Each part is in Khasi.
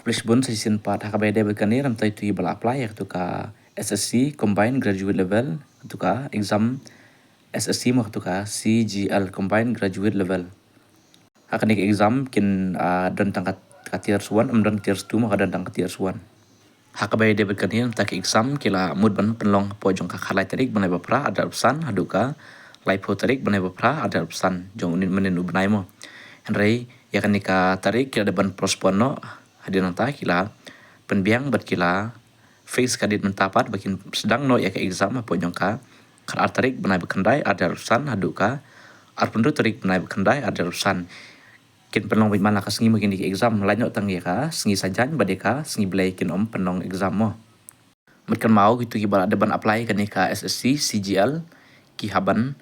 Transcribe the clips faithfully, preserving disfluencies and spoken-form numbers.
Khublei shibun sa shisien pat. Ha kaba ïadei bad kane, namar ïa kito kiba la apply ïa katu ka S S C Combined Graduate Level, katu ka exam S S C mo, katu ka C G L Combined Graduate Level. Ha kane ka exam kin, ah, don tang ka, ka tier one, ym don tier two mo, ka don tang ka tier one. Ha kaba ïadei bad kane, namar kata ka exam ki la mut ban pynlong hapoh jong ka khatlai tarik bnai ba phra arhajar arphew san haduh ka laiphew tarik bnai ba phra arhajar arphew san jong une u mynhynnin u bnai mo. Hynrei ïa kane ka tarik ki la dep ban postpone noh hadien nangta, ki la pynbiang bad ki la fix ka date mynta pat ba kin sdang noh ïa ka exam hapoh jong ka khatar tarik bnai ba khyndai arhajar arphew san haduh ka arphew hynriew tarik bnai ba khyndai arhajar arphew san. Kin pynlong beit man la ka sngi mo kine ki exam, lait noh tang ïa ka sngi Saitjaiñ bad ïa ka sngi Blei kin ym pynlong exam mo. Bad kynmaw kito kiba la dep ban apply kane ka S S C C G L ki hap ban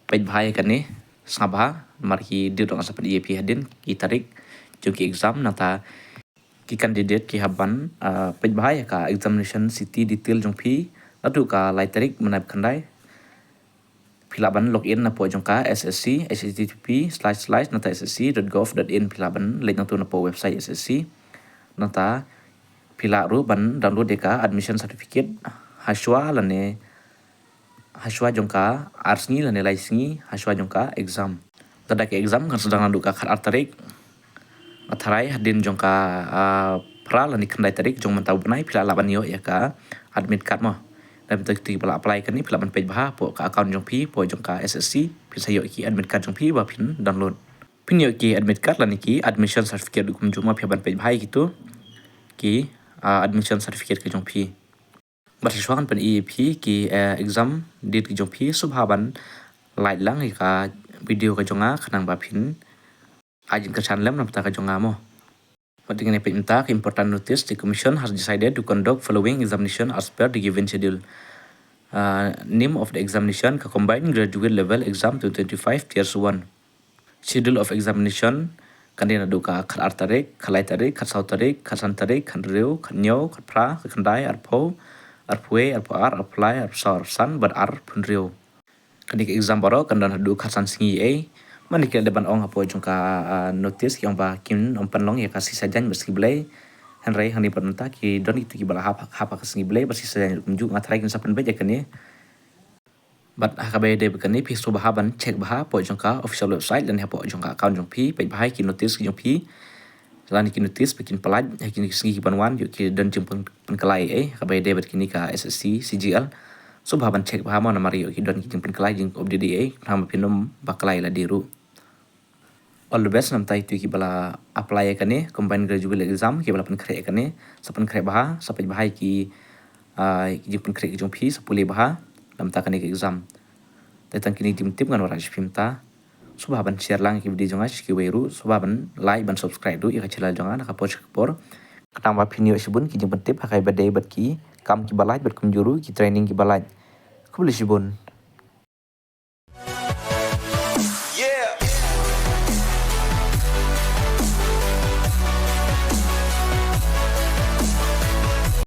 peit bha ïa kane, sngap bha namar ki date ruh nga sa pyni ïa phi hadien, ki tarik jong ki exam. Nangta ki candidate ki hap ban, ah, peit bha ïa ka examination city detail jong phi naduh ka lai tarik bnai ba khyndai. Phi lah ban log in napoh jong ka S S C, H T T P slash slash nangta S S C dot gov dot in, phi lah ban leit nangta napoh website S S C. Nangta phi lah ruh ban download ïa ka admission certificate hashwa lane hashwa jong ka ar sngi lane lai sngi hashwa jong ka exam. Lada ka exam kan sdang naduh ka khatar tarik, nga tharai hadien jong ka, ah, phra lane khyndai tarik jong mynta u bnai phi lah lah ban ïoh ïa ka admit card mo. Namar kito kiba la apply kane phi lah ban peit bha hapoh ka account jong phi hapoh jong ka S S C, phin sa ïoh ki admit card jong phi ba phin download. Phin ïoh ki admit card lane ki admission certificate ruh kumjuh mo, phi hap ban peit bha ïa kito ki, ah, admission certificate ka jong phi. Bad sa shuwa ngan pyni ïa phi ki, eh, exam date ki jong phi, sngewbha ban like lang ïa ka video ka jong nga khnang ba phin ai jingkyrshan lem na bynta ka jong nga mo. Bad ngin ïa peit mynta ka important notice. The commission has decided to conduct following examination as per the given schedule. Uh, name of the examination, ka Combined Graduate Level Exam twenty twenty-five Tier one. Schedule of examination kan dei naduh ka khatar tarik, khatlai tarik, khatsaw tarik, khatsan tarik, khathynriew, khathynñiew, khatphra, khatkhyndai, arphew, arphew wei, arphew ar, arphew lai, arphew saw, arphew san bad arphew hynriew. Kane ka exam baroh kan don haduh khatsan sngi ei. Mynta ki la dep ban ong hapoh jong ka, ah, notice ki ong ba kin ym pynlong ïa ka sngi Saitjaiñ bad sngi Blei. Hynrei hangne pat mynta ki don kito kiba la hap, hap ha ka sngi Blei bad sngi Saitjaiñ kumjuh, nga tharai kin sa pynbeit ïa kane. Bad ha kaba ïadei bad kane phi sngewbha ban check bha hapoh jong ka official website lane hapoh jong ka account jong phi, peit bha ïa ki notice ki jong phi. Lane ki notice ba kin pynlait ha kine ki sngi ki ban wan, ïoh ki don jingpyn-, pynkylla ei ha kaba ïadei bad kine ka S S C C G L. Sngewbha ban check bha mo namar ïoh ki don ki jingpynkylla, jingupdate ei, khnang ba phin ym bakla ïa lade ruh. All the best na bynta kito kiba la apply ïa kane Combined Graduate Exam, kiba la pynkhreh ïa kane, sa pynkhreh bha, sa peit bha ïa ki, ah, ki jingpynkhreh ki jong phi, sa pule bha na bynta kane ka exam. Te tang kine ki jingtip ngan wanrah sha phi mynta. Sngewbha ban share lang ïa ki video jong nga sha kiwei ruh, sngewbha ban like, ban subscribe ruh ïa ka channel jong nga na ka por sha ka por, khnang ba phin ïoh shibun ki jingpyntip ha kaba ïadei bad ki kam kiba lait bad kumjuh ruh ki training kiba lait. Khublei shibun.